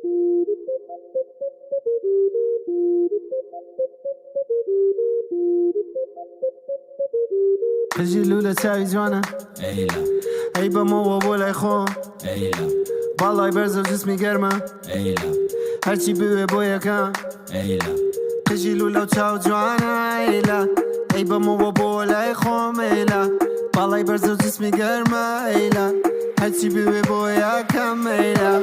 قژی لولە چاوی جوانە ئەی بەمەوە بۆ لای خۆم باڵای بەرزە و جسمی گەرمە هەرچی بوێ بۆ یەکەم قژی لولە و چاو جوانە ئەیلا ئەی بەمەوە بۆ لای خۆم ئەیلا باڵای بەرزە و جسمی گەرمە ئەیلا هەرچی بوێ بۆ یەکەم ئەیلا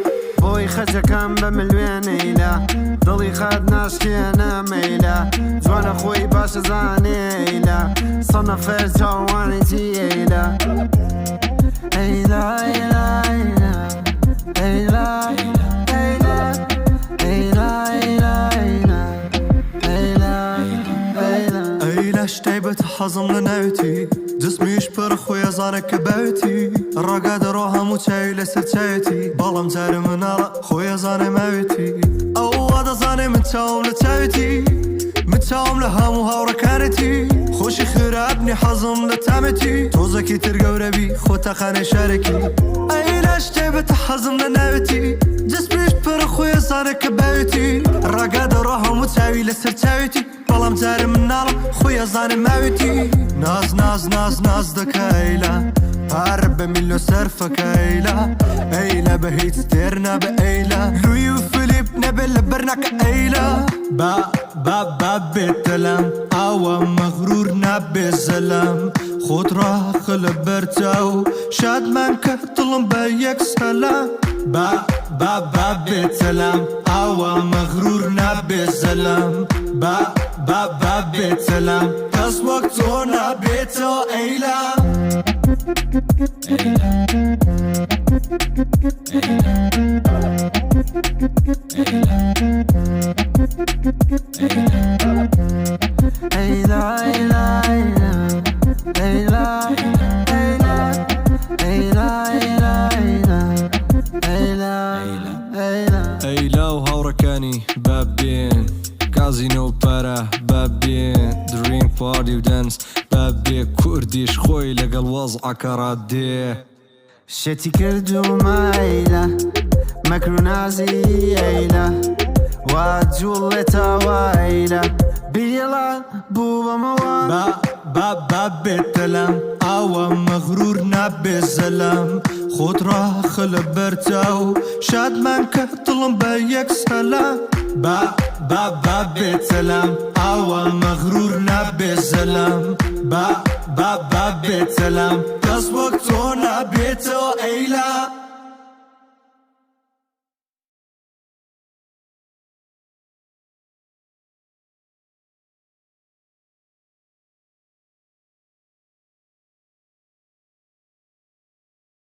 بۆی خەجەکەم بە ملوێن ئەیلا دڵی خەت ناشکێنە مەیلا جوانە خۆی باشە زانێ ئەیلا سەنەفەر چاوانێتی ئەیلا ئەیلا ئەیلا ئەیلا ئەیلا ئەیلا ئەیلا ئەیلا ئەیلا ئەیلا ئەیلا ئەیلاش تایبەت حەزم لە ناوێتی جسمیش پڕ خۆی ئەزانە کە باوێتی ڕەگا دەڕۆ هەموو چاوی لەسەر چاوێتی بەڵام جارێ مناڵە خۆی ئەزانێ ماوێتی ئەو وا دەزانێ من چاوم لە چاوێتی من چاوم لە هەموو هاوڕەکانێتی خۆشی خراپ نی حەزم لە تامێتی تۆزەکی تر گەورەبی خۆ تاقانەی شارێکی ئەیلاش تایبەتە حەزم لە ناوێتی جسمیش پڕ خۆی ئەزانێ کە باوێتی ڕەگا دەڕۆ هەموو چاوی لەسەر چاوێتی بەڵام جارێ مناڵە خۆی ئەزانێ ماوێتی ناز ناز ناز ناز دەکا ئەیلا پارە بە میلۆ سەرفەکە ئەیلا ئەیلا بە هیچ تێر نابێ ئەیلا لوی و فلیپ نەبێ لەبەر ناکە ئەیلا با با با بێتەلام ئاوا مەغرور نابێ زەلام خۆت ڕاخە لە بەرچاو شادمان کە دڵم بە یەک سەلام با با با بێتەلام ئاوا مەغرور نابێ زەلام با با با بێتەلام کەس وەک تۆ نابێتەوە ئەیلا. ئەیلا ئەیلا ئەیلا ئەیلا ئەیلا ئەیلا ئەیلا ئەیلا ئەیلا ئەیلا ئەیلا و هاوڕەکانی با بێن کازینۆ و پارە با بێن درینک پارتی و دەنس با بێ کوردیش خۆی لەگەڵ وەزعەکە ڕادێ. شێتی کردوومە ئەیلا مەکر و نازی ئەیلا وا جوڵێتەوە ئەیلا بیڵا بوو بەمەوە با با با بێتەلام ئاوا مەغرور نابێ زەلام خۆت ڕاخە لە بەرچاو شادمان کە دڵم بە یەک سەلام با با با بێتەلام ئاوا مەغرور نابێ زەلام با با با بێتەلام کەس وەک تۆ نابێتەوە ئەیلا.